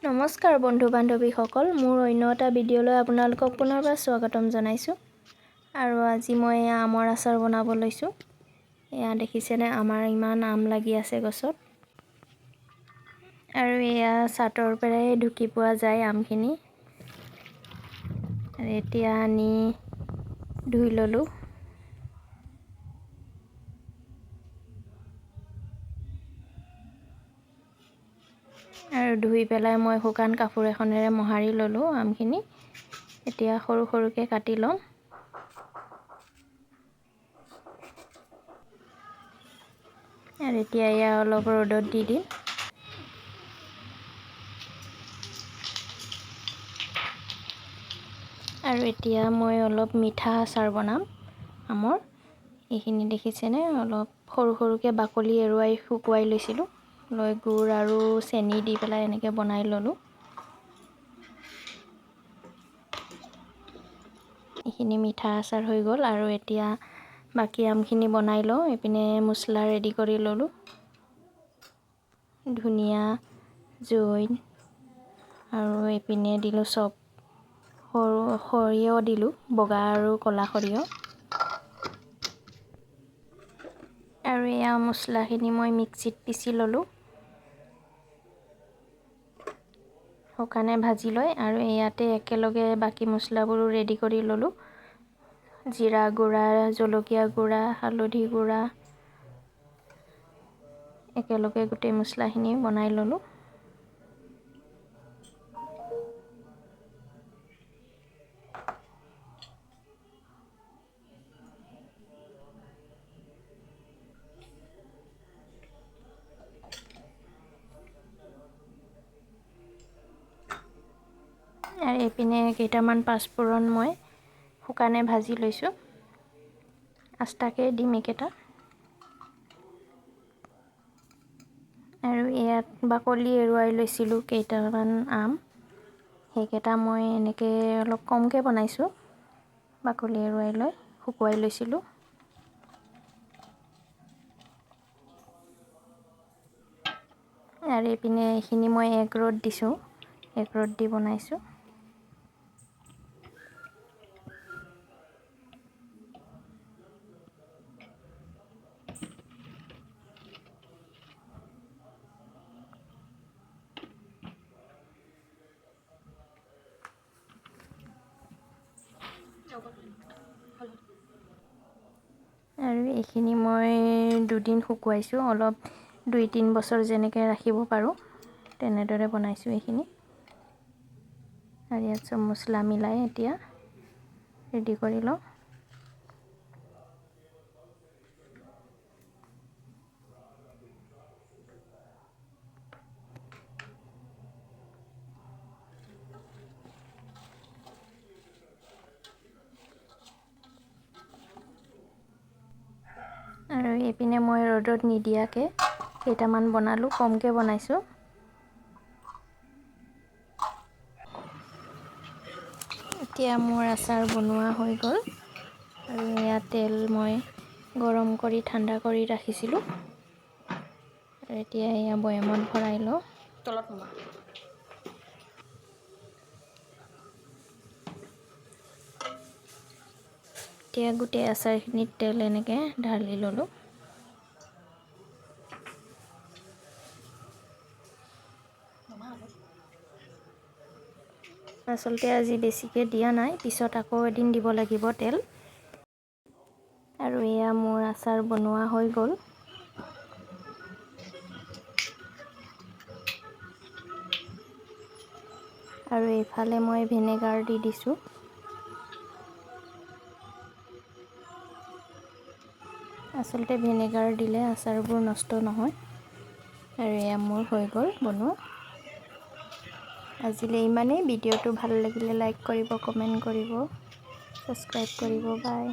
নমস্কাৰ বন্ধু বান্ধৱীসকল, মোৰ অন্য এটা ভিডিঅ'লৈ আপোনালোকক পুনৰবাৰ স্বাগতম জনাইছোঁ। আৰু আজি মই এয়া আমৰ আচাৰ বনাব লৈছোঁ। এয়া দেখিছেনে, আমাৰ ইমান আম লাগি আছে গছত। আৰু এয়া চাটৰ পৰাই ঢুকি পোৱা যায় আমখিনি। আৰু এতিয়া আনি ধুই ল'লোঁ। আৰু ধুই পেলাই মই শুকান কাপোৰ এখনেৰে মোহাৰি ল'লোঁ আমখিনি। এতিয়া সৰু সৰুকৈ কাটি ল'ম। আৰু এতিয়া এয়া অলপ ৰ'দত দি দিম। আৰু এতিয়া মই অলপ মিঠা আচাৰ বনাম আমৰ। এইখিনি দেখিছেনে, অলপ সৰু সৰুকৈ বাকলি এৰুৱাই শুকুৱাই লৈছিলোঁ, লৈ গুড় আৰু চেনি দি পেলাই এনেকৈ বনাই ল'লোঁ। এইখিনি মিঠা আচাৰ হৈ গ'ল। আৰু এতিয়া বাকী আমখিনি বনাই লওঁ। এইপিনে মছলা ৰেডি কৰি ল'লোঁ, ধনিয়া, জইন আৰু এইপিনে দিলোঁ চব সৰু সৰিয়হ দিলোঁ, বগা আৰু ক'লা সৰিয়হ। আৰু এয়া মছলাখিনি মই মিক্সিত পিচি ল'লোঁ, শুকানে ভাজি লৈ। আৰু ইয়াতে একেলগে বাকী মছলাবোৰো ৰেডি কৰি ল'লোঁ, জিৰা গুড়া, জলকীয়া গুড়া, হালধি গুড়া, একেলগে গোটেই মছলাখিনি বনাই ল'লোঁ। আৰু এইপিনে কেইটামান পাঁচফোৰণ মই শুকানে ভাজি লৈছোঁ, আস্তাকে দিম এইকেইটা। আৰু ইয়াত বাকলি এৰুৱাই লৈছিলোঁ কেইটামান আম, সেইকেইটা মই এনেকৈ অলপ কমকৈ বনাইছোঁ, বাকলি এৰুৱাই লৈ শুকুৱাই লৈছিলোঁ। আৰু এইপিনে এইখিনি মই এক ৰ'দ দিছোঁ, এক ৰ'দ দি বনাইছোঁ। আৰু এইখিনি মই দুদিন শুকুৱাইছোঁ, অলপ 2-3 বছৰ যেনেকৈ ৰাখিব পাৰোঁ তেনেদৰে বনাইছোঁ এইখিনি। আৰু ইয়াত চব মছলা মিলাই এতিয়া ৰেডি কৰি লওঁ। আৰু এইপিনে মই ৰ'দত নিদিয়াকৈ কেইটামান বনালোঁ, কমকৈ বনাইছোঁ। এতিয়া মোৰ আচাৰ বনোৱা হৈ গ'ল। আৰু এয়া তেল মই গৰম কৰি ঠাণ্ডা কৰি ৰাখিছিলোঁ। আৰু এতিয়া এয়া বৈয়ামত ভৰাই লওঁ। তলত নমা। এতিয়া গোটেই আচাৰখিনিত তেল এনেকৈ ঢালি ল'লোঁ। আচলতে আজি বেছিকৈ দিয়া নাই, পিছত আকৌ এদিন দিব লাগিব তেল। আৰু এয়া মোৰ আচাৰ বনোৱা হৈ গ'ল। আৰু এইফালে মই ভিনেগাৰ দি দিছোঁ। আচলতে ভিনেগাৰ দিলে আচাৰবোৰ নষ্ট নহয়। আৰু এয়া মোৰ হৈ গ'ল বনোৱা। আজিলৈ ইমানেই। ভিডিঅ'টো ভাল লাগিলে লাইক কৰিব, কমেণ্ট কৰিব, ছাবস্ক্ৰাইব কৰিব। বাই।